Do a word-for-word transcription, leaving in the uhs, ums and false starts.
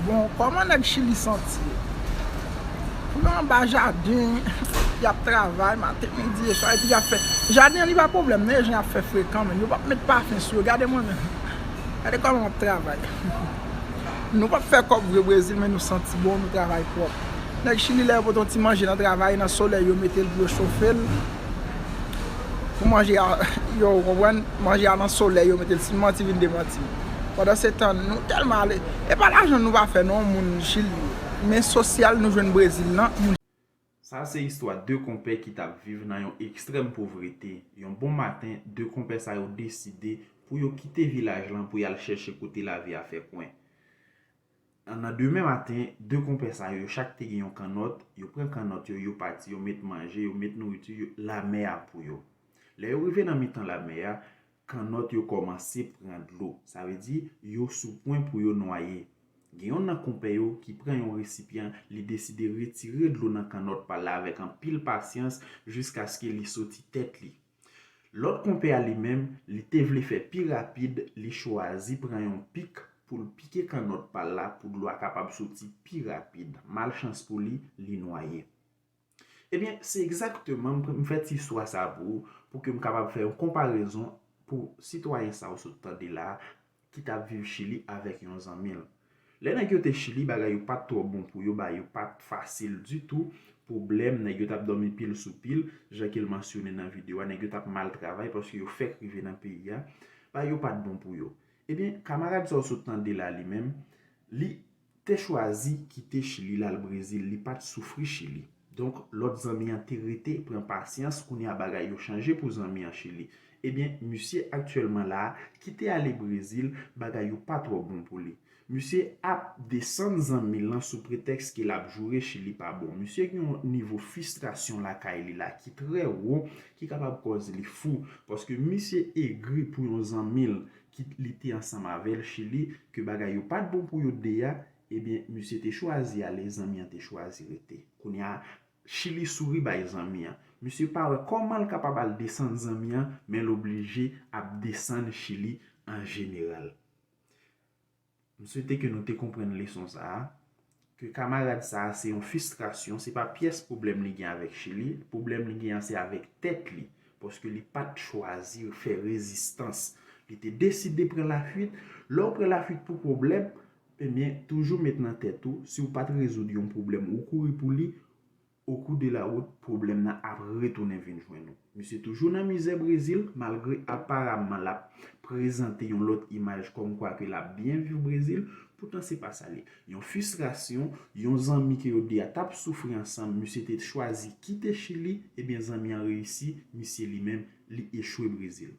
Bon, kòman nèg Chili santi yo? Yo anba jaden, y ap travay maten, midi e swa, epi y ap fè. Jaden an li pa pwoblèm, men jan y ap fè frekan, men yo p ap met pafen sou yo. Gade mwen menm. Gade kòman m ap travay. Nou p ap fè kòb vre Brezil, men nou santi bon, nou travay pwòp. Nèg Chili, lè yo pote yon ti manje nan travay, nan solèy, yo mete l pou yo chofe l. Pou manje a, yo konprann, manje a nan solèy, yo mete l, si m manti, vin demanti m. Pandan se tan, nou tèlman ale. E pa lajan nou pa fè non, moun Chili. Men sosyal nou jwenn Brezil lan. Sa se istwa de konpè ki t ap viv nan yon ekstrèm povrete. Yon bon maten, de konpè sa yo deside pou yo kite vilaj lan pou y al chèche kote lavi a fè kwen. Nan demen maten, de konpè sa yo, yo chak te gen yon kannòt, yo pran kannòt yo, yo pati, yo met manje, yo met nouriti, yo, lamè a pou yo. Lè yo rive nan mitan lamè a, kannòt yo kòmanse pran dlo. Sa vle di, yo sou pwen pou yo nwaye. Gen yonn nan konpè yo ki pran yon resipyan, li deside retire dlo nan kannòt pa l la avèk anpil pasyans jiskaske li soti tèt li. Lòt konpè a li menm, li te vle fè pi rapid, li chwazi pran yon pik pou l pike kannòt pa l la pou dlo a kapab soti pi rapid. Malchans pou li, li nwaye. Ebyen, se egzakteman, m fè ti istwa sa pou ou, pou ke m kapab fè yon konparezon pou sitwayen sa ou sot tande la, ki t ap viv Chili avèk yon zanmi l. Lè nèg yo te Chili, bagay yo pa t twò bon pou yo, bagay yo pa t fasil ditou. Pwoblèm, nèg yo t ap dòmi pil sou pil, jan ke l mansyone nan videyo a, nèg yo t ap mal travay paske yo fèk rive nan peyi a, bagay yo pa t bon pou yo. Ebyen, kamarad sa ou sot tande la li menm, li te chwazi kite Chili, l al Brezil, li pa t soufri Chili. Donk, lòt zanmi an te rete, pran pasyans, kounye a bagay yo chanje pou zanmi an Chili. Ebyen, misye aktyèlman la a, ki te ale Brezil, bagay yo pa twò bon pou li. Misye ap desann zanmi l lan sou pretèks ke l ap joure Chili pa bon. Misye gen yon nivo fristrasyon lakay li la ki trè wo, ki kapab kòz li fou. Paske misye egri pou yon zanmi l ki li te ansanm avè l Chili, ke bagay yo pa t bon pou yo de a, ebyen, misye te chwazi ale, zanmi an te chwazi rete. Kounye a, Chili souri bay zanmi an. Misye pa wè kòman l kapab al desann zanmi an, men l oblije ap desann Chili an jeneral. M swete ke nou te konprann leson sa a, ke kamarad sa a se yon fristrasyon, se pa pyès pwoblèm li gen avèk Chili, pwoblèm li gen an se avèk tèt li, paske li pa t chwazi fè rezistans. Li te deside pran lafwit. Lè w pran lafwit pou pwoblèm, ebyen, toujou met nan tèt ou, si w pa t rezoud yon pwoblèm ou kouri pou li, au cours de la route, pwoblèm nan ap retounen vin jwenn ou. Misye toujou nan mizè Brezil, malgre aparamman l ap prezante yon lòt imaj kòmkwa ke l ap byen viv Brezil, poutan se pa sa l ye. Yon fristrasyon, yon zanmi ke yo de a t ap soufri ansanm, misye te chwazi kite Chili, ebyen zanmi an reyisi, misye li menm, li echwe Brezil.